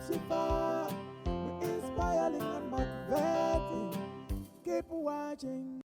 Shifa. We inspiring and motivating. Keep watching.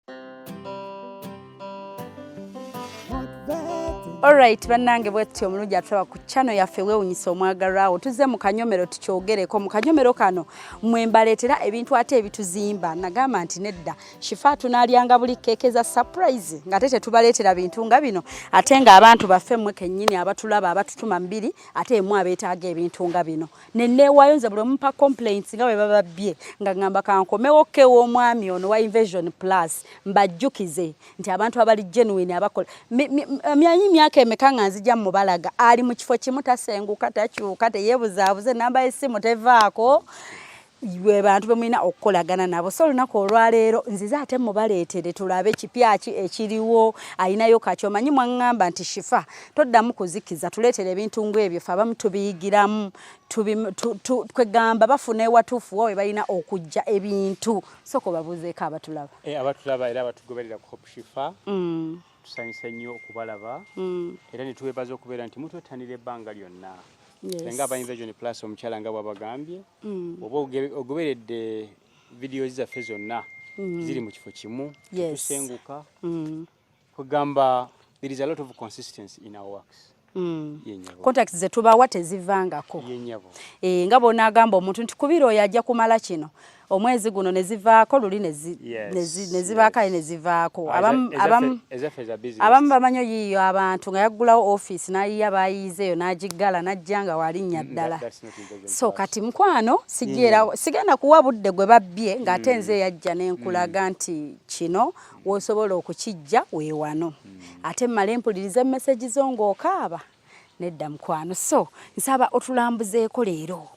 Motivating. Alright, bannange, bwetutyo omulungi atulaba ku channel yaffe Weewunyisa Omwagalwawo, tuzze mu kanyomero tukyogereko. Mu kanyomero kano mwe mbaleetera ebintu ate ebituzimba. Nagamba nti nedda, Shifa, tunaalyanga buli keeke za surprise ng'ate tetubaleetera bintu nga bino, ate ng'abantu baffe mmwe kennyini abatulaba, abatutuma mbiri, ate emu abeetaaga ebintu nga bino. Neneewaayo nze buli omumpa complaints nga bwe bababbye, nga ŋŋamba kankomewo ew'omwami ono wa Invasion Plus, mbajjukize nti abantu abali genuine abakola myanyi myaka emeka nga nzija mubalaga, ali mu kifo kimu, tasenguka, takyuka, teyeebuzaabuze, namba y'essimu tevaako, bwe bantu be mulina okukolagana nabo. So olunaku olwaleero nzize ate mubaleetere tulabe kipya ki ekiriwo, ayinayo kaki. Omanyi mwaŋŋamba nti, "Shifa, toddamu kuzikiza, tuleetere ebintu ng'ebyo." Fe abamu tubiyigiramu, kwegamba bafuna ewatuufu wa we balina okujja ebintu. Sooka obabuuzeeko abatulaba. Abatulaba era abatugoberera ku Hope Shifa, tusanyuse nnyo okubalaba era ne tuwebaza okubeera nti mutwettanira ebbanga lyonna. Nga aba Invasion Plus, omukyala nga bwabagambye, oba ogoberedde videos zaffe zonna, ziri mu kifo kimu, tetusenguka. Kugamba there is a lot of consistency in our works. Ye nnyabo. Contacts ze tubawa tezivangako. Ye nnyabo. Nga bw'onaagamba omuntu nti kubira oyo ajja kumala kino omwezi guno, ne zivaako luli ne zibaako aye ne zivaako. Ezaffe za business. Abamu bamanyi oyiiyo abantu nga yaggulawo ofiisi n'ayiya bayiizeeyo n'agiggala n'ajja nga walinnya ddala. That's not Invasion So Plus. kati mukwano, sijera sigenda kuwa budde gwe babbye ng'ate nze yajja nenkulaga nti kino w'osobola okukijja weewano, ate mmale mpulirize message zo ng'okaaba. Nedda mukwano, so nsaba otulambuzeeko leero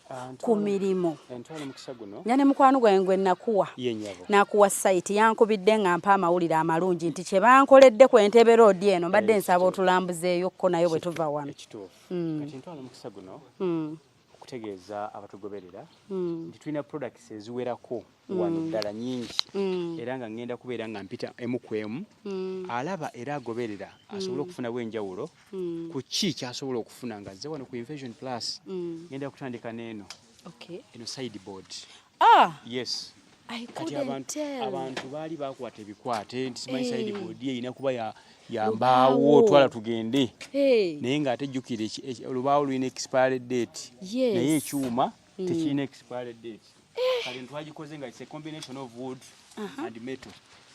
ku mirimu. Entwala omukisa guno. Nya ne mukwano gwange gwe nakuwa. Ye nnyabo. Nakuwa site, yankubidde nga mpa amawulire amalungi nti kye bankoledde ku Entebbe Road eno. Mbadde nsaba otulambuzeeyokko nayo bwe tuva wano. Ekituufu. Kati ntwala omukisa guno okutegeeza abatugoberera nti tulina products eziwerako wano ddala nyingi, era nga ngenda kubeera nga mpita emu ku emu, alaba era agoberera asobole okufunawo enjawulo ku ki kyasobola okufuna nga azze wano ku Invasion Plus. Ngenda kutandika n'eno eno sideboard. Ah, Yes. I Kati couldn't abantu, tell. abantu baali bakwata ebikwate nti simanyi sideboard erina kuba ya Lubaawo. mbaawo, twala tugende. Naye ng'ate jjukira olubaawo lulina expiry date, naye ekyuma tekirina expiry date. Kale twagikoze nga it's a combination of wood and metal,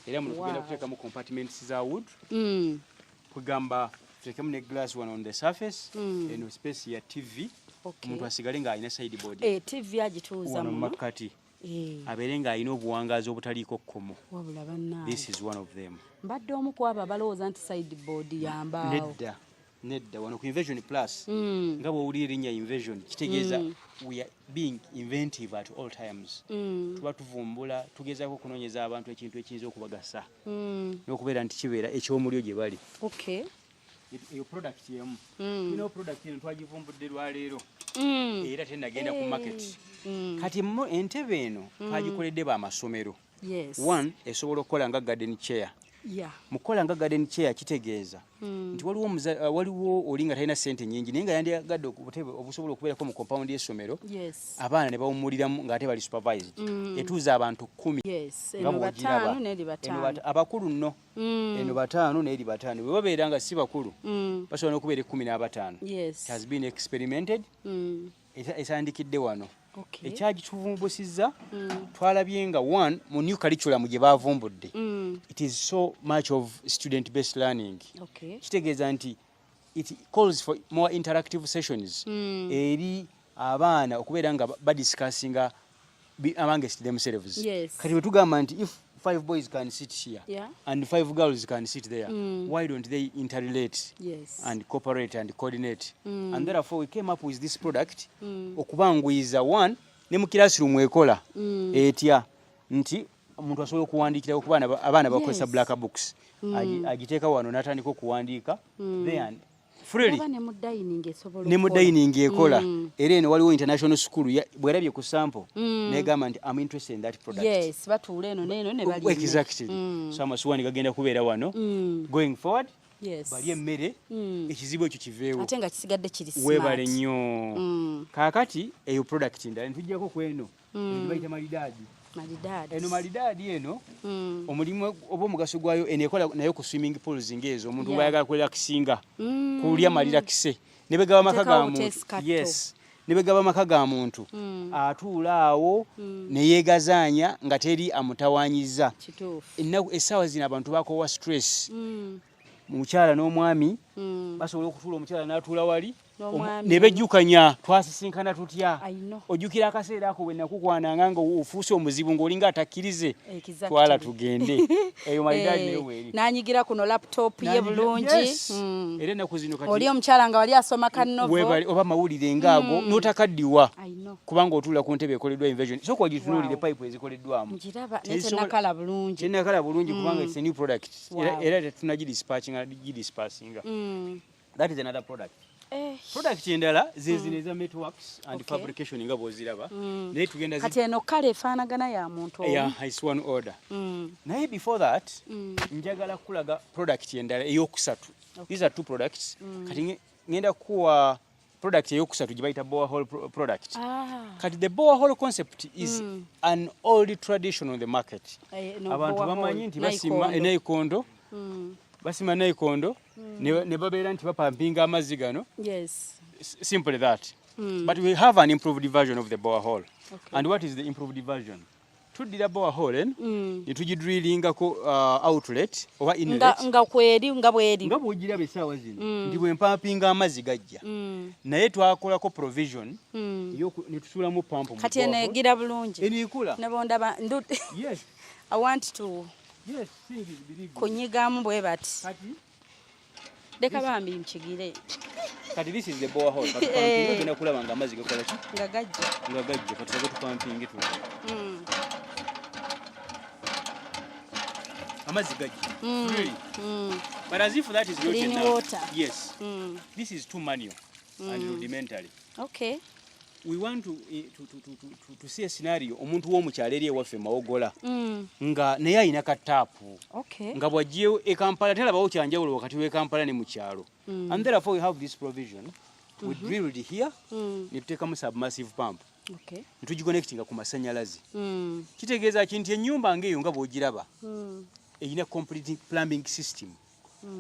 era muno tugenda kuteekamu compartments za wood, kugamba tuteekemu ne glass wano on the surface. Eno space ya TV, omuntu asigale ng'alina sideboard TV agituuza wano mu muno. makkati, abeere ng'alina obuwangaazi obutaliiko kkomo. Wabula bannange, This is one of them. mbadde omu ku abo abalowooza nti sideboard ya mbaawo. Nedda, nedda. Wano ku Invasion Plus, nga bw'owulira erinnya Invasion, kitegeeza we are being inventive at all times. Tuba tuvumbula, tugezaako okunoonyeza abantu ekintu ekiyinza okubagasa n'okubeera nti kibeera ekyomulyo gye bali. Eyo product emu. Tulinawo product eno, twagivumbudde lwaleero era tenagenda ku market. Kati mo entebe eno twagikoledde bamasomero. One, esobola okukola nga garden chair. Mu kukola nga garden chair kitegeeza nti waliwo oli nga talina ssente nnyingi, naye nga yandiyagadde obutebe obusobola okubeerako mu compound y'essomero, abaana ne bawummuliramu ng'ate bali supervised. Etuuza abantu 10 nga Eno bw'ogiraba. bataano n'eri Eno bataano. Abakulu nno, eno bataano n'eri bataano. Bwe babeera nga si bakulu, basobola n'okubeera 15. It has been experimented. Esandikidde wano. Ekyagituvumbusizza, twalabye nga one mu new curriculum gye bavumbudde, it is so much of student based learning. Kitegeeza nti it calls for more interactive sessions eri abaana okubeera nga badiscussinga amongst themselves. Kati bwe tugamba nti if five boys can sit here and five girls can sit there, why don't they interrelate and cooperate and coordinate? And therefore we came up with this product okubanguyiza. One, ne mu classroom ekola etya nti omuntu asobola okuwandiikira, kuba abaana bakozesa black books. Agiteeka wano n'atandika okuwandiika, then freely. Oba ne mu dining esobola Ne mu okukola. dining ekola. Era eno waliwo international school bwerabye ku sample negamba nti, "Am interested in that product." Yes, batuula eno n'eno ne bali. Exactly. So amasuwaani gagenda kubeera wano going forward. Balye emmere, ekizibu ekyo kiveewo. Ate nga kisigadde kiri smart. Weebale nnyo. Kaakati eyo product ndala ntujjako ku eno bayita malidaadi. Malidaadi. Eno malidaadi eno, omulimu oba omugaso gwayo, eno ekola nayo ku swimming pools ng'ezo, omuntu ng'ayagala kurelaxinga, kulya maliraxise, ne bwegaba maka ga Teekawo muntu. buteesi katto. Yes, ne bwegaba maka ga muntu, atuula awo ne yeegazaanya nga teri amutawaanyiza. Ennaku essaawa zino abantu bakoowa stress. Mukyala n'omwami basobola okutuula, omukyala n'atuula wali, N'omwami. ne bejjukanya twasisinkana tutya. I know. Ojjukira akaseera ako bwe nakukwananga nga ofuuse omuzibu ng'olinga atakkirize. Twala tugende. Eyo malidaadi nayo weeri. N'anyigira kuno laptop ye bulungi. Yes. Era ennaku zino kati Oli omukyala nga wali asoma ka novel. Weebale, oba mawulire ngaago n'otakaddiwa I know. kubanga otuula ku ntebe ekoleddwa invention. Sooka ogitunuulire, pipe ezikoleddwamu. Ngiraba naye tenakala bulungi. Tenakala bulungi kubanga it's a new product. Era tetunagidispatchinga gidispatchinga. That is another product. Product endala ze zino eza metalworks and fabrication nga bw'oziraba, naye tugenda Kati eno kale efaanagana ya muntu omu. Yeah, it's one order. Naye before that, njagala kulaga product endala eyokusatu. These are two products. Kati ngenda kuwa product eyokusatu gye bayita borehole product. Kati the borehole concept is an old tradition on the market. Eh, no, Abantu borehole, bamanyi nti basima nayikondo. enayikondo, basima nayikondo ne babeera nti bapampinga amazzi gano. Simple that. But we have an improved version of the borehole. And what is the improved version? Tuddira borehole eno ne tugidrillingako outlet oba inlet. Nga kweri nga bweri. Nga bw'ogiraba essaawa zino nti bwe mpampinga amazzi gajja, naye twakolako provision ne tusuulamu pampu mu Kati eno borehole. egira bulungi. Eno ekula. Ne bondaba Yes. I want to Yes, seeing is believing. kunyigamu bwe bati. Kati Leka bambi nkigire. Kati this is the borehole. Kati pumping ogenda kulaba nga amazzi gakola ki? Nga gajja. Nga gajja. Kati tusabe tupampinge tu. Amazzi gajja. Really. But as if that is not Clean enough. water. Yes. This is too manual and rudimentary. We want to see a scenario omuntu w'omukyalo eri ewaffe Mawogola nga naye alina kataapu nga bw'aggyeyo e Kampala terabawo kyanjawulo wakati w'e Kampala ne mu kyalo. And therefore we have this provision. We drilled here ne tuteekamu submersive pump ne tugiconnectinga ku masannyalaze. Kitegeeza ki? Nti ennyumba ng'eyo nga bw'ogiraba erina complete plumbing system,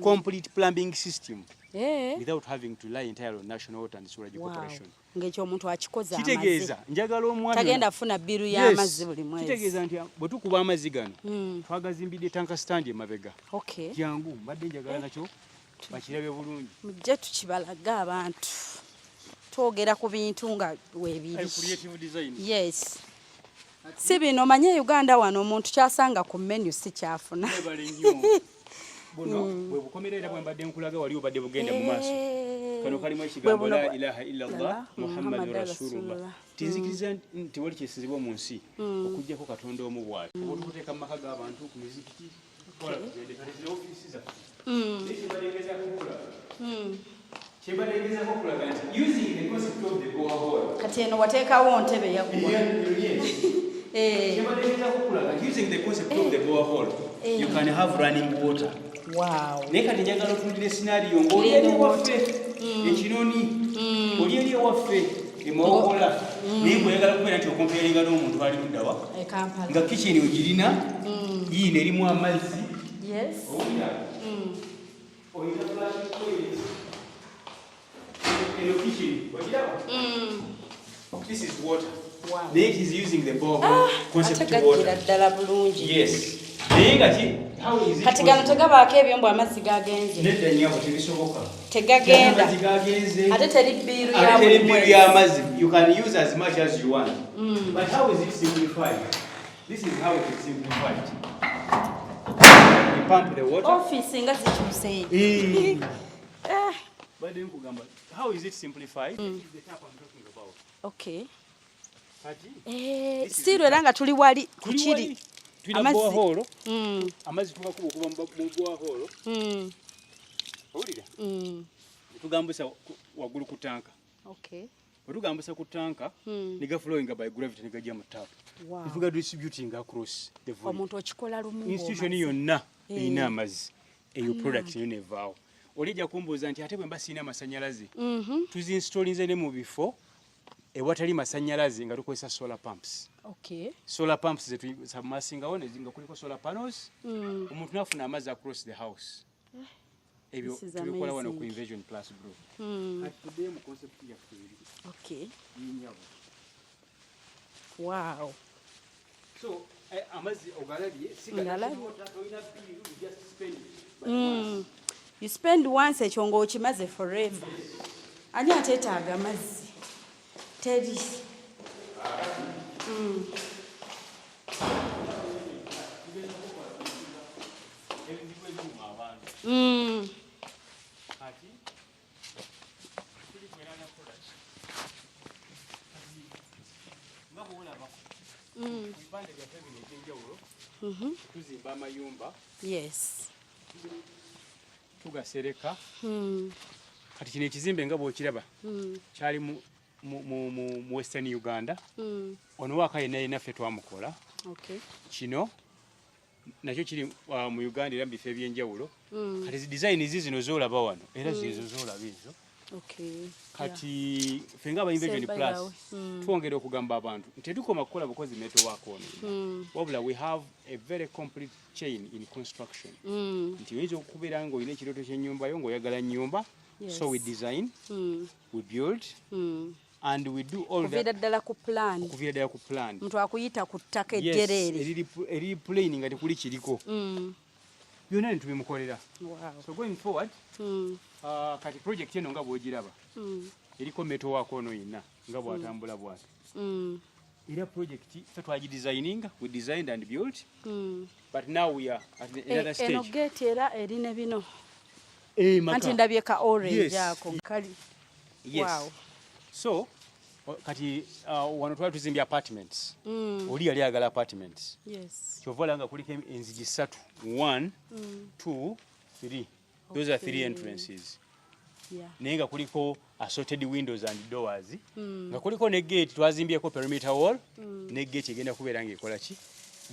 complete plumbing system without having to rely entirely on National Water and Sewerage Corporation. Ng'ekyo omuntu akikoze amaze. Kitegeeza njagala omwami Tagenda funa bill Yes. y'amazzi buli mwezi. Kitegeeza nti bwe tukuba amazzi gano, twagazimbidde tank stand emabega. Jangu, mbadde njagala nakyo bakirabe bulungi. Mujje tukibalaga abantu. Twogera ku bintu nga weebiri. Ayo creative design. Yes. Si bino manye Uganda wano omuntu kyasanga ku menu si kyafuna. Webale nnyo. Buno bwe bukomera era bwe mbadde nkulaga wali obadde bugenda mu maaso. Kano kalimu Bwe ekigambo buno la ilaha illallah Allah, Muhammadu Muhammadu rasulullah. Rasulullah. Tinzikiriza nti wali kyesinzibwa mu nsi okuggyako Katonda omu bw'ati. Oba tukuteeka mu maka g'abantu, ku mizikiti, kola tugende. Kati zino ofiisi zaffe. Naye kye mbategeezaako okulaga nti using the concept of the borehole. Kati eno wateekawo ntebe yaggwa. Yes. Kye mbategeezaako okulaga nti using the concept of the borehole, you can have running water. Naye kati njagala otunulire scenario ng'oli eri ewaffe ekinoni, oli eri ewaffe emawogola, naye ng'oyagala kubeera nti okomparinga n'omuntu ali luddawa E Kampala. nga kitchen ogirina yiino erimu amazzi. Owulira? Oyina flushing toilet. Eno kitchen ogiraba? This is water. Naye it is using the borehole concept Ate water. gajjira ddala bulungi. Yes, naye nga ki, how is it Kati gano possible? tegabaako ebyombo amazzi gagenze? Nedda nnyabo, tebisoboka. Tegagenda. Amazzi gagenze. Ate teri bill ya Ate teri buli bill mwezi. y'amazzi. You can use as much as you want. But how is it simplified? This is how it is simplified. We pump the water. Ofiisi nga zikyuse. Eh. Eh, Badde nkugamba, how is it simplified? This is the tap I'm talking about. Kati Eh, still era nga tuli wali ku tuli kiri. wali, tulina Amazzi. borehole. Amazzi tugakuba okuva mu borehole. Owulira? Tugambusa waggulu ku tanka. Bwe tugambusa ku tanka, ne gaflowinga by gravity ne gajja mu tap. Tuga distributing across the volume. Omuntu okikola lumu Institution ng'omaze. yonna erina amazzi. Eyo product nayo nevaawo. Oli ejja kumbuuza nti ate bwe mba sirina masanyalaze? Tuzinstallinze ne mu bifo ewatali masanyalaze nga tukozesa solar pumps. Solar pumps zetusubmersingawo nga kuliko solar panels, omuntu nafuna amazzi across the house. Ebyo This is tubikola wano ku amazing. Invasion Plus Group. Kati tuddeyo mu concept yaffe eri yinyabo. So amazzi ogalabye? Ngalabye. Tolina bill, you just spend it but once. You spend once, ekyo ng'okimaze forever. Ani ateetaaga amazzi? Teri. Ebizibu ebiruma abantu. Kati tuli ku another product. Kati nga bw'olaba ku bibanda byaffe bino ebyenjawulo, tuzimba amayumba, tugasereka. Kati kino ekizimbe nga bw'okiraba kyali mu Western Uganda. Ono waaka yenna yenna ffe twamukola. Kino nakyo kiri mu Uganda era mu bifo ebyenjawulo. Kati zi design zi zino z'olaba wano era zizo z'olaba ezo. Kati ffe nga aba Invasion Semba Plus yawe. Twongera okugamba abantu nti tetukoma kukola bukozi metal work ono, wabula we have a very complete chain in construction, nti oyinza okubeera ng'olina ekirooto ky'ennyumba yo, ng'oyagala nnyumba. So we design, we build and we do all Kuviira that. ddala ku plan. Okuviira ddala ku plan. Omuntu akuyita ku ttaka Yes, ejjereere. Eriri plain nga tekuli kiriko, byonna ne tubimukolera. So going forward, kati project eno nga bw'ogiraba eriko metal work ono yenna nga bw'atambula bw'ati. Era project ffe twagidesigninga, we designed and built, but now we are at the another Eh, eno stage. gate era eri ne bino. Eh, maka. Anti ndabye ka orange ako kali. Yes. So kati wano twali tuzimbye apartments. Oli yali ayagala apartments. Kyova olaba nga kuliko enzigi ssatu, one, two, three. Those are three entrances, naye nga kuliko assorted windows and doors, nga kuliko ne gate. Twazimbyeko perimeter wall ne gate egenda kubeera ng'ekola ki.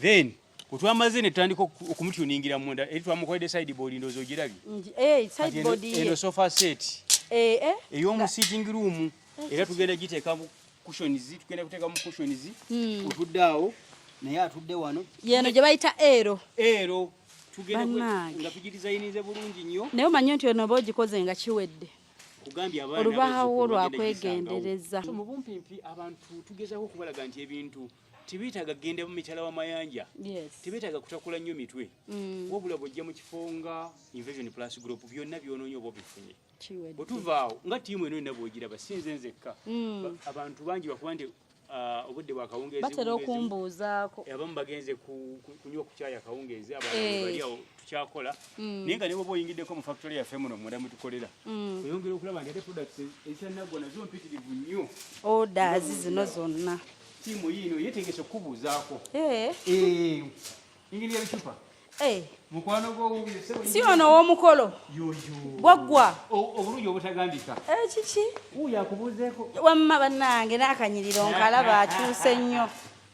Then bwe twamaze ne tutandika okumutuningira munda, eri twamukoledde sideboard, ndowooza ogirabye. Eh, Kati sideboard eno ye. sofa set Eh. ey'omu sitting room, era tugenda giteeka mu cushions, tugenda kuteeka mu cushions. Otudde awo naye atudde wano. Yeno gye bayita ero. Ero tugenda Bannange. Nga tugidizayinize bulungi nnyo. Naye omanyi nti eno oba ogikoze nga kiwedde. Kugambye abaana Olubaawo n'abazzukulu bagenda lwakwegendereza. gisangawo. So mu bumpimpi abantu tugezaako okubalaga nti ebintu tebeetaaga kugenda mu mitala w'amayanja, tebeetaaga kutakula nnyo mitwe, wabula bw'ojja mu kifo nga Invasion Plus Group, byonna byonoonya oba obifunye. Kiwedde. Bwe tuvaawo nga ttiimu eno yonna bw'ogiraba, si nze nzekka. Abantu bangi bakuba nti obudde bwakawungeezi Batera buwungeezi. okumbuuzaako. Abamu bagenze kunywa ku kyayi akawungeezi, abalala bali awo tukyakola. Naye nga ne bwoba oyingiddeko mu factory yaffe muno munda mutukolera, oyongera okulaba nti ate products ezitanaggwa nazo mpitirivu nnyo. Orders zino zonna. Ttiimu yiino yeetegese okukubuuzaako. Ingini ya bicupa. Mukwano gw'owubye. Si ono ow'omukolo? Yoyo. Gwaggwa. Obulungi obutagambika. Eh, kiki? Wuuyo akubuuzeeko. Wamma bannange, n'akanyiriro nkalaba akyuse nnyo.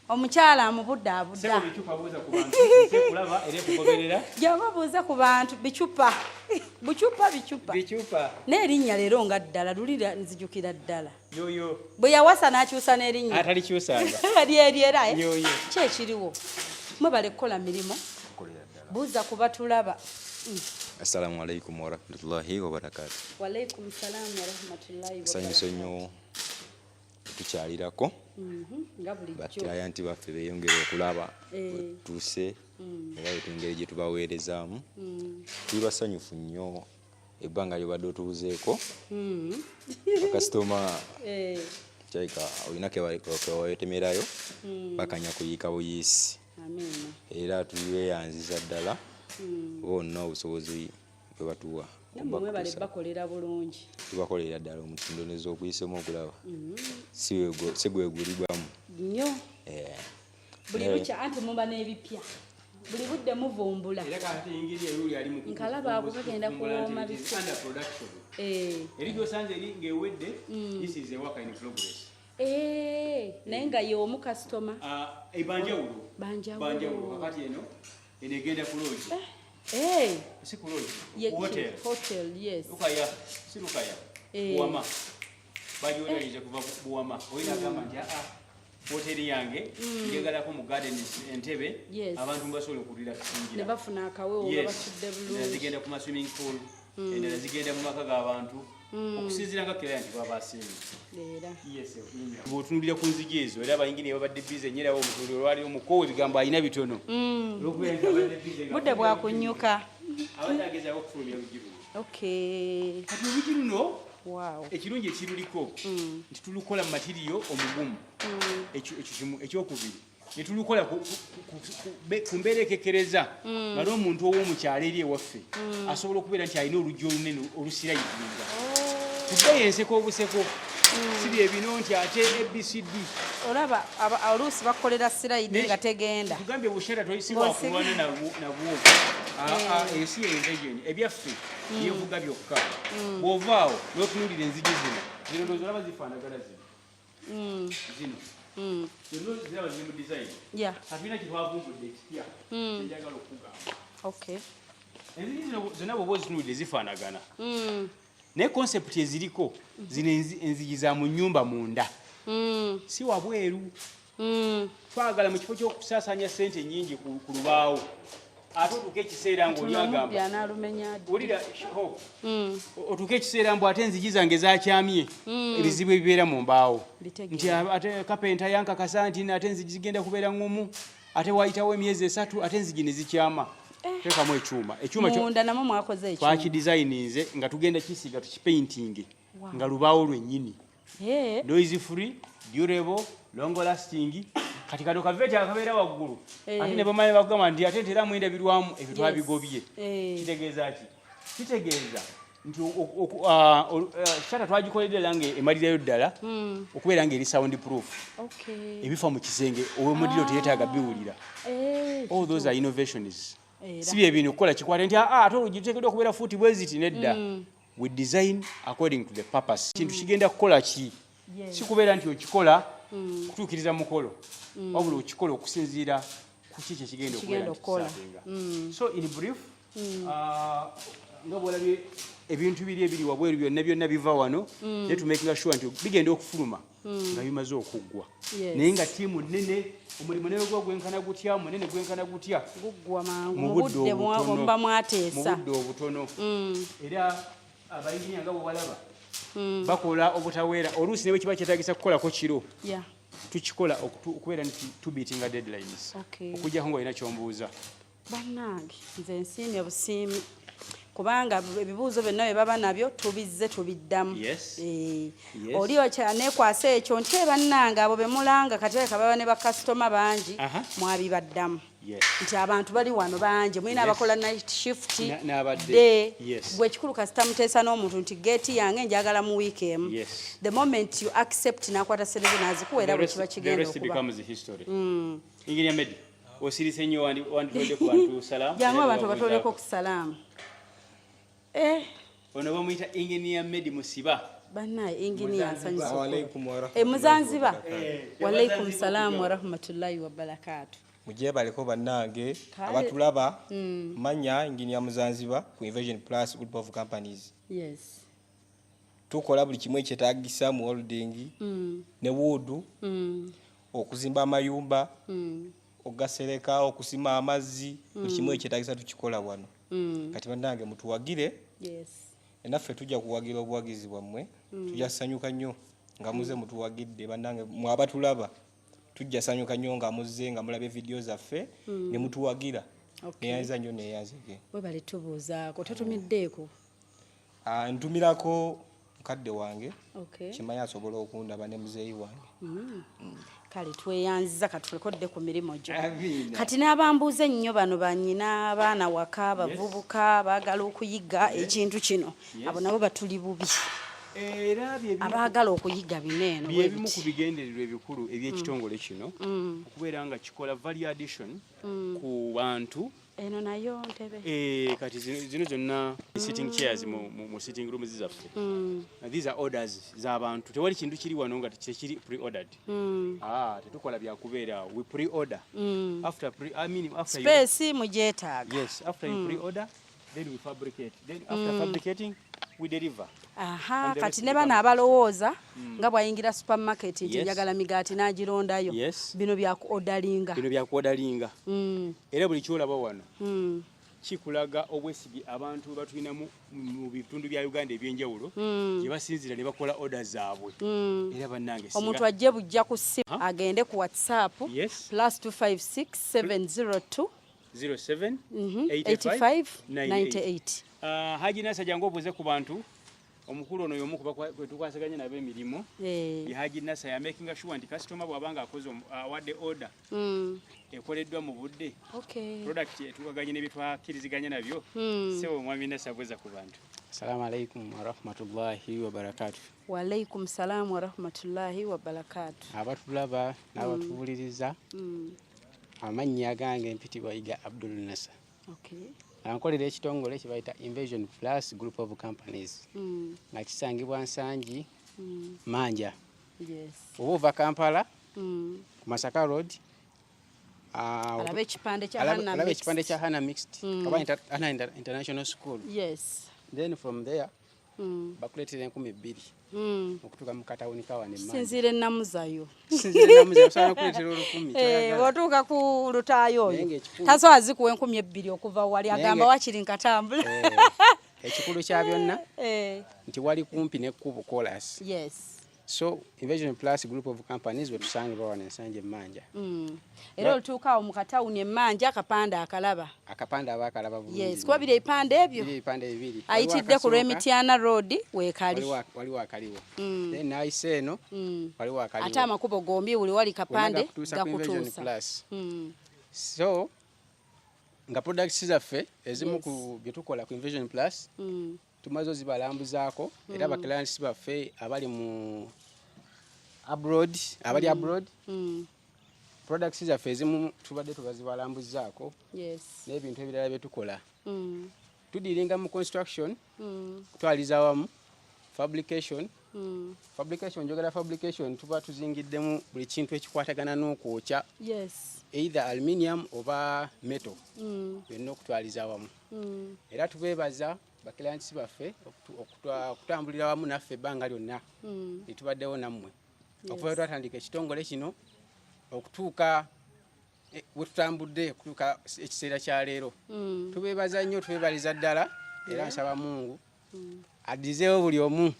Omukyala amubudaabuda. Sebo bicupa, buuza ku bantu nze kulaba era ekugoberera. Gyaba buuza ku bantu bicupa, bucupa, bicupa. Bicupa. N'erinnya leero nga ddala lulira, nzijukira ddala. Yoyo. Bwe yawasa n'akyusa n'erinnya. Atalikyusanga. Lyeri era, eh? Yoyo. Ki ekiriwo? Mwebale kukola mirimu. Buuza ku batulaba. Assalamu alaikum warahmatullahi wabarakatu. Walaikum salaamu warahmatullahi. Nsanyuse nnyo tukyalirako Nga bulijjo. Baclients baffe beeyongere okulaba wetutuuse era engeri gye tubaweerezaamu. Tuli basanyufu nnyo ebbanga lyobadde otubuzeeko. Bakasitoma kyalika olina kewawetemerayo bakanya kuyiika buyiisi. Amiina. Era tubeeyanziza ddala bonna obusobozi bwe batuwa. Nammwe mwebale bakolera bulungi. Tubakolera ddala omutindo nez'okuyisemu okulaba si gwe gulibwamu. Nnyo. Buli lukya anti muba n'ebipya, buli budde muvumbula. Era kati engeri eyuli ali mu Nkalaba ako kagenda kuvumbula nti kuwooma it is bicupa. under production. Eri gyosanze eri ng'ewedde, this is a work in progress. Eh, naye nga ye omu kasitoma. Ah, banjawulo. Banjawulo. Banjawulo. Kakati eno egenda ku lodge. Hey. Si ku lodge, ku hotel. Hotel, yes. Lukaya, si Lukaya. Buwama. Bagiwolereza kuva Buwama. Oyo n'agamba nti aa hoteri yange njagalako mu gardens entebe abantu mbasobola okurelaxingira. Ne bafuna akawewo nga batudde bulungi. Zigenda ku ma swimming pool, endala zigenda mu maka g'abantu. Okusinziira nga client bw'aba asiimye. Era. Yes, bw'otunuulira ku nzigi ezo era abayingini babadde busy nnyo era omutunuulira olwaleero mukoowu ebigambo alina bitono. Olw'okubeera nti abadde busy nga Budde bwakunyuka. Abadde agezaako okufulumya oluggi luno. Okay. Kati oluggi luno Wow. Ekirungi ekiruliko nti tulukola mu matiriyo omugumu. Ekyo kimu. Ekyokubiri ne tulukola ku mbeera ekekkereza nga n'omuntu ow'omukyalo eri ewaffe asobola okubeera nti alina oluggi olunene olusirayidinga. Ku bbeeyi enseko obuseko. Si bye bino nti ate ABCD. Olaba oluusi bakolera sirayidi nga tegenda. Tugambye bushera si bwakulwana nabwo. Ensi ye invasion ebyaffe yevuga byokka. Bw'ova awo n'otunuulira enzigi zino. Zino ndowooza olaba zifaanagana zino. Zino. Zino ziraba ziri mu design. Kati tulina kye twavumbudde ekipya kye njagala okukugamba. Enzigi zino zonna bw'oba ozitunuulidde zifaanagana. Naye concept eziriko zino enzigi za mu nnyumba munda. Si wabweru. Twagala mu kifo ky'okusaasaanya ssente nnyingi ku lubaawo. Ate otuuke ekiseera ng'oli agamba. Wulira, Hope. Otuuke ekiseera mbu ate enzigi zange zakyamye. Ebizibu ebibeera mu mbaawo. Nti ate kapenta yankakasa nti ate enzigi zigenda kubeera ŋŋumu. Ate waayitawo emyezi 3 ate enzigi ne zikyama. Teekamu ekyuma. Ekyuma kyo Munda namwo mwakoze ekyuma. Twakidesigninze nga tugenda kisiiga tukipaintinge nga lubaawo lwennyini. Noise free, durable, long lasting. Kati kano kaveti akabeera waggulu. Ate ne bamala bakugamba nti ate nteramu endabirwamu ebyo twabigobye. Kitegeeza ki? Kitegeeza nti shutter twagikoledde era nga emalirayo ddala okubeera ng'eri sound proof. Ebifa mu kisenge ow'omuliro teyeetaaga biwulira. All those are innovations. Si bye bino okukola kikwate nti ate oluggi luteekeddwa okubeera fuuti bwe ziti nedda. We design according to the purpose. Kintu kigenda kukola ki? Si kubeera nti okikola kutuukiriza mukolo. Wabula okikola okusinziira ku ki kye kigenda okubeera nti kiservinga. So in brief, nga bw'olabye ebintu biri ebiri wabweru byonna byonna biva wano, naye tumakinga sure nti bigenda okufuluma nga bimaze okuggwa. Naye nga ttiimu nnene, omulimu ne bwe gwenkana gutya, munene gwenkana gutya, guggwa mangu mu mu budde muba mwateesa. Mu budde obutono. Era abayinginiya nga bwe balaba bakola obutaweera, oluusi ne bwe kiba kyetaagisa kukolako kiro, tukikola okubeera nti tubeatinga deadlines. Okuggyako ng'olina ky'ombuuza. Bannange nze nsiimye busiimi kubanga ebibuuzo byonna bye baba nabyo tubizze tubiddamu. Oli neekwasa ekyo nti bannange abo be mulanga kati leka baba ne bakasitoma bangi mwabibaddamu. Nti abantu bali wano bangi, mulina abakola night shift, day. Gwe ekikulu kasita muteesa n'omuntu nti geeti yange njagala mu wiiki emu. The moment you accept n'akwata ssente ze n'azikuwa era bwe kiba kigenda okuba. Engineer Medi, osirise nnyo wanditwalidde ku bantu salaamu. Jangu abantu batwaleko ku salaamu. Ono bamuyita Engineer Medi Musiba. Bannaye engineer nsanyusa. Waalaikum wa rahmatullahi Muzanziba. wa barakatuh. Waalaikum salaam wa rahmatullahi wa barakatuh. Mujebaleko bannange abatulaba manya Engineer Muzanziba ku Invasion Plus Group of Companies. Tukola buli kimu ekyetaagisa mu holding ne wood, okuzimba amayumba, okugasereka, okusima amazzi, buli kimu ekyetaagisa tukikola wano. Kati bannange mutuwagire. Naffe tujja kuwagira obuwagizi bwammwe. Tujja ssanyuka nnyo nga muze mutuwagidde bannange mwe abatulaba. Tujja ssanyuka nnyo nga muzze nga mulabye vidiyo zaffe ne mutuwagira. Neeyanza nnyo neeyanzege. Webale tubuuzaako, totumiddeeko? Ntumirako mukadde wange. Kimanyi asobola okundaba ne muzeeyi wange. Kale tweyanziza katulekodde ku mirimu gyo. Amiina. Kati n'abambuuza ennyo bano bannyina abaana waka, abavubuka baagala okuyiga ekintu kino. Abo nabo batuli bubi. Era abaagala okuyiga bino eno bye bimu bwe ku biti. bigendererwa ebikulu eby'ekitongole kino, okubeera nga kikola value addition ku bantu. Eno nayo ntebe. Kati zino zonna sitting chairs mu sitting rooms zaffe. These are orders z'abantu. Tewali kintu kiri wano nga tekiri pre-ordered. Tetukola byakubeera, we pre-order. After pre, I mean after you- Space mugyetaaga. Yes, after you pre-order, then we fabricate. Then after fabricating, we deliver. Aha, And the kati rest ne bano becomes- abalowooza nga bw'ayingira supermarket nti njagala migaati n'agirondayo. Bino byaku orderinga. Bino byakuordalinga. Era buli kyolaba wano kikulaga obwesige abantu bwe batulinamu mu bitundu bya Uganda ebyenjawulo gye basinziira ne bakola order zaabwe. Era bannange singa- Omuntu ajje bujja ku ssimu, agende ku WhatsApp, +256 702 07 85 98. Haji Nasa, jangu obuuze ku bantu. Omukulu ono y'omu ku kwe tukwasaganya nabo emirimu. Ye Haji Nasa ya making sure nti customer bw'abanga akoze awadde order ekoleddwa mu budde, product etuukaganye ne byetwakkiriziganya nabyo. Ssebo omwami Nasa, buuza ku bantu. Assalamu alaikum warahmatullahi wabarakatuh. Waalaikum salaamu warahmatullahi wabarakatu. Abatulaba n'abatuwuliriza, amannya gange mpitibwa Iga Abdul Nasa. Nkolera ekitongole kye bayita Invasion Plus Group of Companies nga kisangibwa Nsangi, Manja. Oba ova Kampala ku Masaka Road, Alabe ekipande kya Hana alabe Mixed. Ekipande kya Hana Mixed oba Hana International School. Then from there bakuleetera 2000 okutuuka mu katawuni kawana emmanja. Sinziira ennamuzayo. Sinziira ennamuzayo, osobola n'okuleetera 1000 kyoyagala. Bw'otuuka ku lutaayo Naye oyo ng'ekikulu- tasobola zikuwa 2000 okuva wali, Naye agamba wakiri nkatambula. Ekikulu kya byonna nti wali kumpi n'ekkubo kolas. So Invasion Plus Group of Companies wetusangibwa wano Ensangi Emmanja. Era olutuuka awo mu katawuni Emmanja, akapande akalaba. Akapande aba akalaba bulungi. Yes, kuba biri ebipande ebyo. Biri ebipande bibiri. Ayitidde ku lw'Emityana Road weekali. Waliwo akaliwo, then n'ayise eno waliwo akaliwo. Ate amakubo gombi buli wali kapande gakutuusa ku Invasion gakutuusa. Plus. So nga products zaffe ezimu ku bye tukola ku Invasion Plus tumaze ozibalambuzaako, era baclients baffe abali mu abroad, abali abroad, products zaffe ezimu tubadde tubazibalambuzaako n'ebintu ebirala bye tukola. Tudealinga mu construction, kutwaliza awamu fabrication. Fabrication, njogera fabrication, tuba tuzingiddemu buli kintu ekikwatagana n'okwokya, either aluminium oba metal, byonna okutwaliza awamu. Era tubeebaza baclients baffe okutambulira wamu naffe ebbanga lyonna litubaddewo nammwe, okuva lwe twatandika ekitongole kino okutuuka we tutambudde okutuuka ekiseera kya leero. Tubeebaza nnyo, tubeebaliza ddala, era nsaba Mungu addizeewo buli omu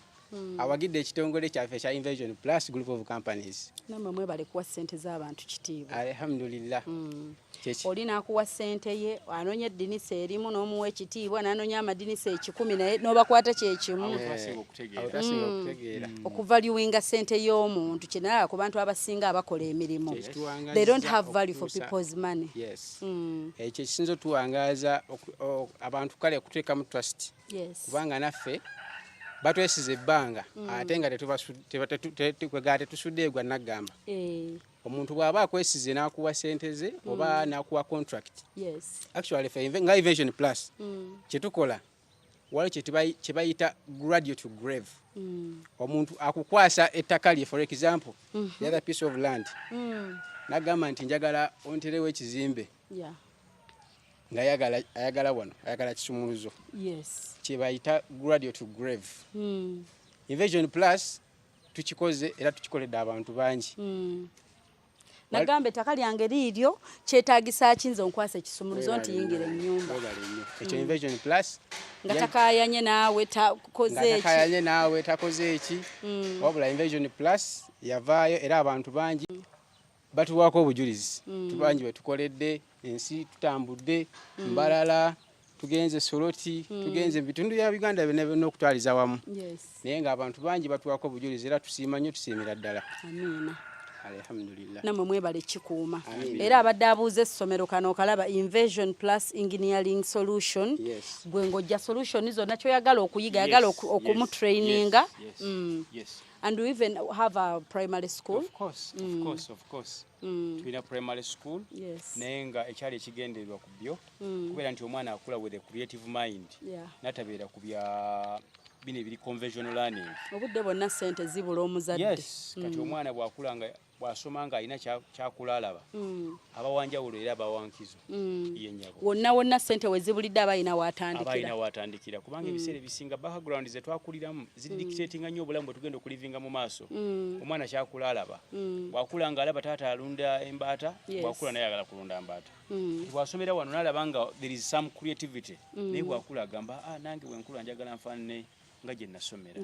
awagidde ekitongole kyaffe ekya Invasion Plus Group of Companies. Nammwe mwebale kuwa ssente z'abantu kitiibwa. Alhamdulillah. Kyeki. Oli n'akuwa ssente ye, anoonya eddinisa erimu n'omuwa ekitiibwa, n'anoonya amadinisa 100 naye n'obakwata kyekimu. Awo twasinga okutegeera. Awo twasinga okutegeera. Okuvaluinga ssente y'omuntu kyenalaba ku bantu abasinga abakola emirimu, Kyekituwangaaziza they don't have value for okutuusa- people's money. Yes, ekyo ekisinza otuwangaaza abantu kale okuteekamu trust, kubanga naffe batwesiza ebbanga ate nga kwegala tetusuddeyo gwa naggamba. Omuntu bw'aba akwesize n'akuwa ssente ze oba n'akuwa contract, actually ffe nga Invasion Plus kyetukola waliwo kye bayita cradle to grave. Omuntu akukwasa ettaka lye, for example, the other piece of land, n'agamba nti njagala onterewo ekizimbe, nga ayagala wano, ayagala kisumuluzo, kye bayita cradle to grave. Invasion Plus tukikoze era tukikoledde abantu bangi. Nagamba ettaka lyange liiryo, kyetaagisa ki nze onkwasa ekisumuluzo nti yingira ennyumba. Webale nnyo. Ekyo Invasion Plus Nga takayanye naawe, takoze nga eki. Takayanye naawe, takoze eki. Wabula Invasion Plus yavaayo era abantu bangi batuwaako obujulizi. Bangi betukoledde ensi, tutambudde Mbalala, tugenze Soroti, tugenze mu bitundu bya Uganda byonna byonna okutwaliza wamu, naye ng'abantu bangi batuwaako obujulizi era tusiima nnyo, tusiimira ddala. Amiina. Alhamdulillah. Namwe mwebale kikuuma. Era abadde abuuza essomero kano okalaba, Invasion Plus Engineering Solution. Gwe ng'ojja solution zonna kyoyagala okuyiga, yagala okumutraininga. And we even have a primary school. Of course, of course, of course. Tulina primary school. Naye nga ekyali ekigendererwa ku byo kubeera nti omwana akula with a creative mind, natabeera ku bya bino ebiri conventional learning. Obudde bwonna ssente zibula omuzadde. Yes, kati omwana bw'akula nga bw'asoma nga alina kyakula alaba, aba wanjawulo era aba wankizo. Ye nnyabo. Wonna wonna ssente we zibulidde, aba alina Aba waatandikira. Alina waatandikira, kubanga ebiseera ebisinga background ze twakuliramu zidictatinga nnyo obulamu bwe tugenda okulivinga mu maaso. Omwana kyakula alaba, bw'akula nga alaba taata alunda embaata, bw'akula naye ayagala kulunda mbaata. Bw'asomera wano n'alaba nga there is some creativity, naye bw'akula agamba, "Ah, nange bwe nkula njagala nfaanane nga gye nasomera."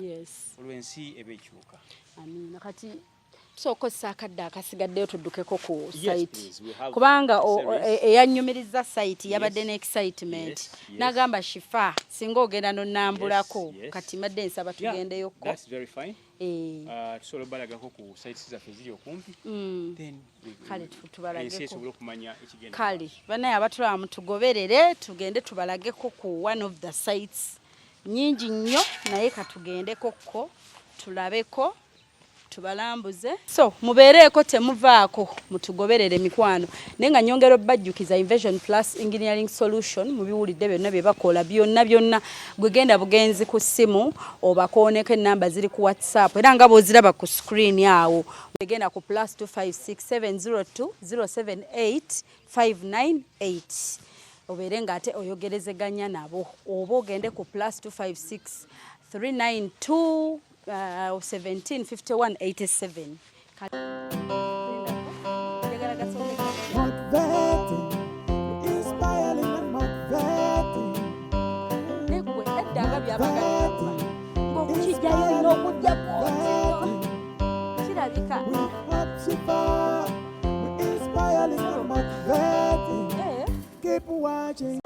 Olw'ensi eba ekyuka. Amiina. Kati tusooka okukozesa akadde akasigaddeyo tuddukeko ku Yes, site, please. We have kubanga series. Eyanyumiriza site yabadde ne excitement, n'agamba, "Shifa, singa ogenda nonnambulako." Kati mbadde nsaba tugendeyokko. That's very fine. Tusobola obalagako ku sites zaffe eziri okumpi. Then Kale tubalageko. ensi esobole okumanya ekigenda. Kale banaye abatulaba, mutugoberere tugende tubalageko ku one of the sites. Nyingi nnyo, naye katugendeko ko tulabeko, tubalambuze. So mubeereeko, temuvaako, mutugoberere mikwano. Naye nga nyongera obbajjukiza Invasion Plus Engineering Solution, mubiwulidde byonna bye bakola byonna byonna. Gwe genda bugenzi ku ssimu obakooneko, enamba ziri ku WhatsApp era nga bw'oziraba ku screen awo. Genda ku +256 702 078 598 obeere ng'ate oyogerezeganya nabo, oba ogende ku +256 392 17 51 87. Njagala gasooke. Motivating, inspiring and motivating. Neggwe edda nga byabaga ng'okukijjayo olina okujja kwotyo kirabika. We hope Shifa, we inspiring and motivating. Keep watching.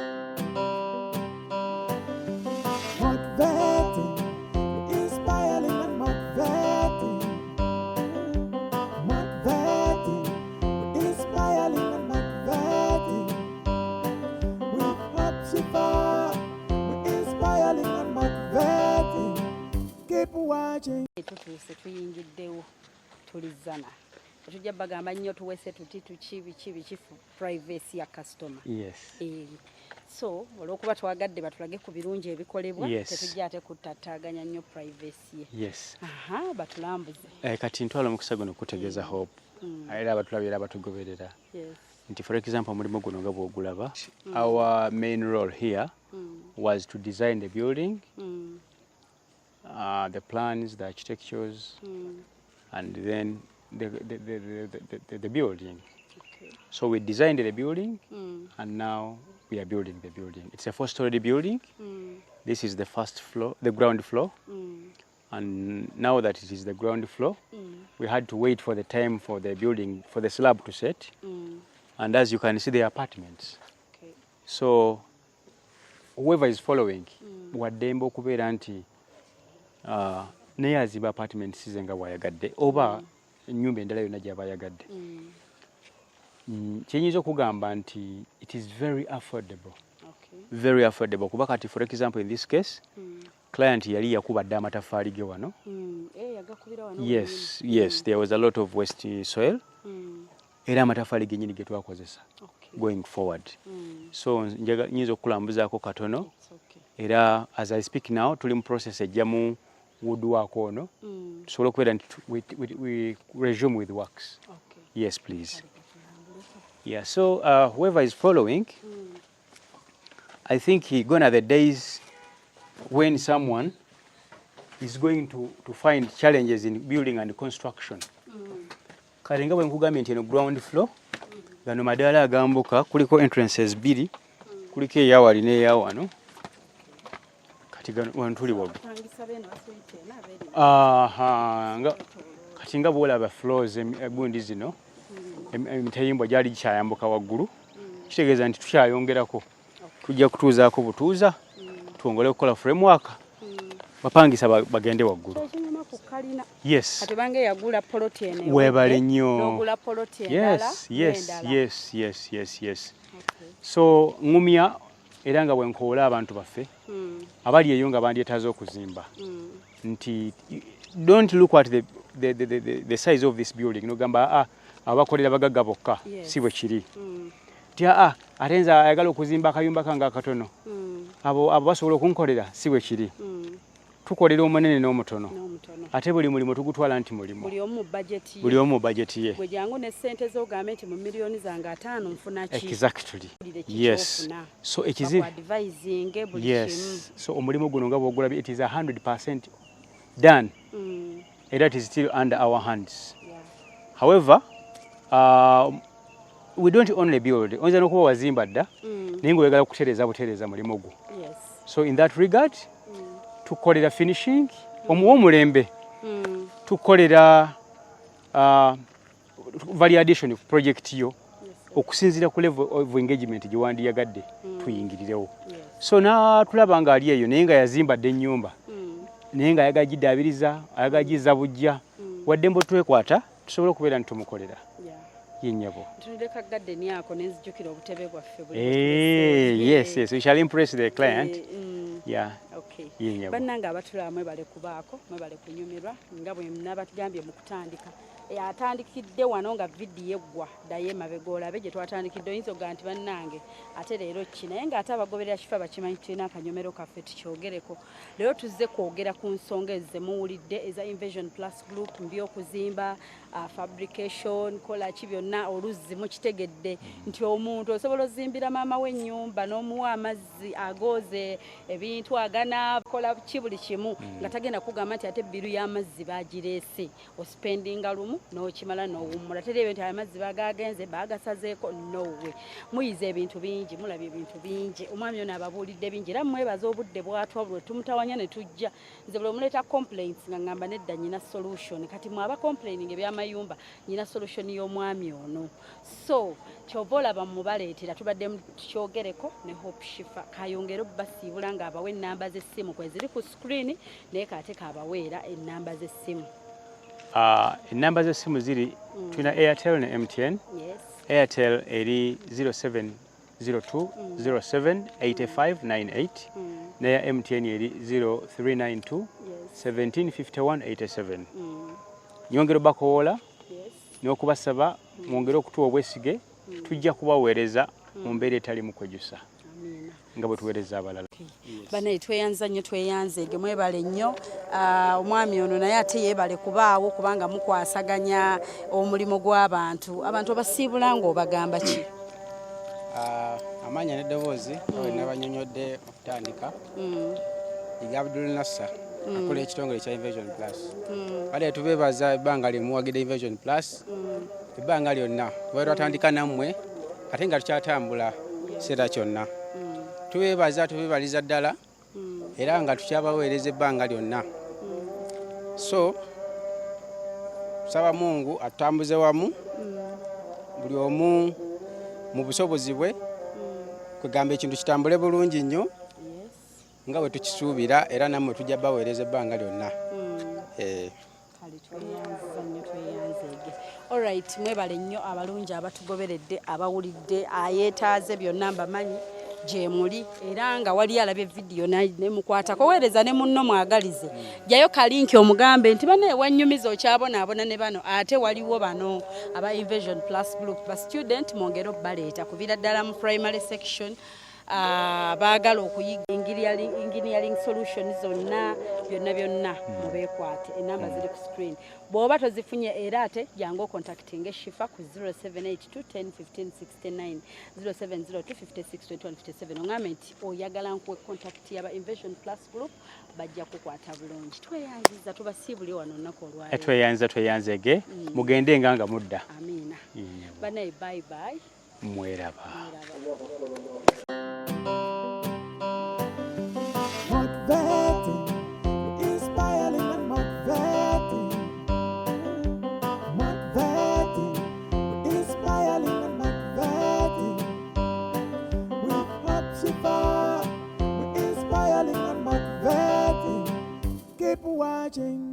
Motivating, inspiring and motivating. Motivating, inspiring and motivating. We hope Shifa, we inspiring and motivating. Keep watching. Tutuuse, tuyingiddewo, tulizana, tetujja bagamba nnyo tuwese tuti tuki biki biki, privacy ya customer. So olw'okuba twagadde batulage ku birungi ebikolebwa, tetujja ate kuttataaganya nnyo privacy ye. Aha, batulambuze. Kati ntwala omukisa guno okutegeeza Hope era abatulabye era abatugoberera nti, for example, omulimu guno nga bw'ogulaba, our main role here was to design the building, the plans, the architectures, and then the building. So we designed the building, and now we are building the building. It's a four-story building. This is the first floor, the ground floor. And now that it is the ground floor, we had to wait for the time for the building, for the slab to set. And as you can see, the apartments. So whoever is following, waddembe okubeera nti naye azimba apartments ze nga bw'ayagadde oba ennyumba endala yonna gy'aba ayagadde. Kyenyinza okugamba nti it is very affordable, very affordable, kuba kati, for example, in this case, client yali yakuba dda amataffaali ge wano. Eh, yagakubira wano. Yes, there was a lot of waste soil, era amataffaali gennyini ge twakozesa going forward. So nyinza okukulambuzaako katono. It's okay. Era as I speak now, tuli mu process ejjamu woodwork ono, tusobole okubeera nti we resume with works. Yes, please. Yeah, so whoever is following, I think gone are the days when someone is going to find challenges in building and construction. Kale nga bwe nkugambye nti eno ground floor, gano madaala agambuka, kuliko entrances bbiri, kuliko eyawali n'eyawano. Kati gano wano tuli waggulu. Pangisa beeno basuyite ena abeeri. Aha, nga kati nga bw'olaba floors egundi zino, emitayimbwa gyali gikyayambuka waggulu, kitegeeza nti tukyayongerako, tujja kutuuzaako butuuza, twongere okukola framework, bapangisa bagende waggulu. Ekinyuma ku kkalina. kalina. Yes. Kati bange yagula poloti eno. Webale nnyo. N'ogula poloti endala. Yes. So ngumya era nga bwe nkoola abantu baffe abali eyo nga bandyetaaze okuzimba nti don't look at the size of this building nogamba abakolera bagagga bokka, si bwe kiri. Nti ate nze ayagala okuzimba akayumba kange akatono, abo basobola okunkolera, si bwe kiri. Tukolera omunene n'omutono, ate buli mulimu tugutwala nti mulimu. Buli omu budget ye. Buli omu budget ye. Gwe jangu ne ssente z'ogambe nti mu miliyoni zange 5 nfuna ki? Exactly. Yes. So ekizibu advising buli kimu. Yes. So omulimu guno nga bw'ogulabye, it is 100% done. Era it is still under our hands. However, we don't only build. Oyinza n'okuba wazimba dda, naye ng'oyagala kutereeza butereeza mulimu gwo. So in that regard, tukolera finishing omuwa omulembe, tukolera value addition project yo okusinziira ku level of engagement gye wandiyagadde tuyingirirewo. So n'atulaba ng'ali eyo naye nga yazimba dda ennyumba, naye ng'ayagala giddaabiriza, ayagala gizza bujja, wadde mbu twekwata tusobola okubeera nti tumukolera. Ye nnyabo. Ntunulire ka garden ako ne nzijukira obutebe bwaffe buli. Yes, we shall impress the client. Yeah. Okay. Ye nnyabo. Bannange abatulaba mwebale kubaako, mwebale kunyumirwa nga bwe nabatugambye mu kutandika. Atandikidde wano nga vidiyo eggwa, ddayo emabega olabe gye twatandikidde. Oyinza okugamba nti bannange ate leero ki, naye ng'ate abagoberera Shifa bakimanyi tulina akanyomero kaffe tukyogereko. Leero tuzze kwogera ku nsonga ezo ze muwulidde eza Invasion Plus Group, mbyokuzimba, fabrication, kola ki byonna. Oluzzi mukitegedde nti omuntu osobola ozimbira maama w'ennyumba n'omuwa amazzi agooze ebintu aganaakola ki buli kimu, nga tagenda kugamba nti ate bill y'amazzi bagireese. Ospendinga lumu n'okimala n'owummula, teri ebyo nti amazzi bagagenze bagasazeeko. Nowe muyize ebintu bingi, mulabye ebintu bingi. Omwami ono ababuulidde bingi era mwebaza obudde bwatwa bwe tumutawanya ne tujja. Nze buli omuleeta complaints nga ngamba nedda, nyina solution. Kati mwaba complaining ebyamayumba, nyina solution y'omwami ono. So kyova olaba mubaleetera, tubadde tukyogereko ne Hope Shifa. Kayongere obbasiibula ng'abawa ennamba z'essimu kwe ziri ku screen, naye kaate kaabaweera ennamba z'essimu. Ennamba z'essimu ziri, tulina Airtel ne MTN. Airtel eri 0702 07 85 98, neya MTN eri 0392 17 51 87. Nyongera obakowoola n'okubasaba mwongere okutuwa obwesige, tujja kubaweereza mu mbeera etalimu kwejusa Amiina. nga bwe tuweereza abalala. Banaye tweyanza nnyo, tweyanzeege, mwebale nnyo. Omwami ono naye ate yeebale kubaawo kubanga mukwasaganya omulimu gw'abantu. Abantu obasiibula ng'obagamba ki? Amannya n'eddoboozi nga bwe nabanyonyodde okutandika, Yiga Abdul Nasser, akola ekitongole kya Invasion Plus. Bale tubeebaza ebbanga lye muwagidde Invasion Plus ebbanga lyonna kuba twatandika nammwe ate nga tukyatambula kiseera kyonna. Tubeebaza, tubeebaliza ddala era nga tukyabaweereza ebbanga lyonna. So saba Mungu atutambuze wamu, buli omu mu busobozi bwe, kwegamba ekintu kitambule bulungi nnyo nga bwe tukisuubira, era nammwe tujja baweereza ebbanga lyonna. Kale tweyanziza nnyo, tweyanzeege. Alright, mwebale nnyo abalungi abatugoberedde, abawulidde, ayeetaaze byonna mbamanyi gye muli, era nga wali alabye vidiyo nemukwatako, weereza ne munno mwagalize, jjayo ka link omugambe nti banaye wannyumiza okyabonaabona ne bano, ate waliwo bano aba Invasion Plus Group. Ba student mwongere obbaleeta kuviira ddala mu primary section, baagala okuyiga engineering solution zonna byonna byonna, mubeekwate. Enamba ziri ku screen, bw'oba tozifunye era ate jangu ocontactinga Shifa ku 0782 10 15 69, 0702 56 21 57, oŋambe nti oyagala nkuwe contact yaba Invasion Plus Group, bajja kukwata bulungi. Tweyanziza, tubasiibule wano olunaku olwaleero. Tweyanza, tweyanzege, mugende nga mudda. Amiina. Yebo. Banaye, bye bye. Mweraba. Mweraba. Motivating, inspiring and motivating. Motivating, inspiring and motivating. With Hope Shifa, we inspiring and motivating. Keep watching.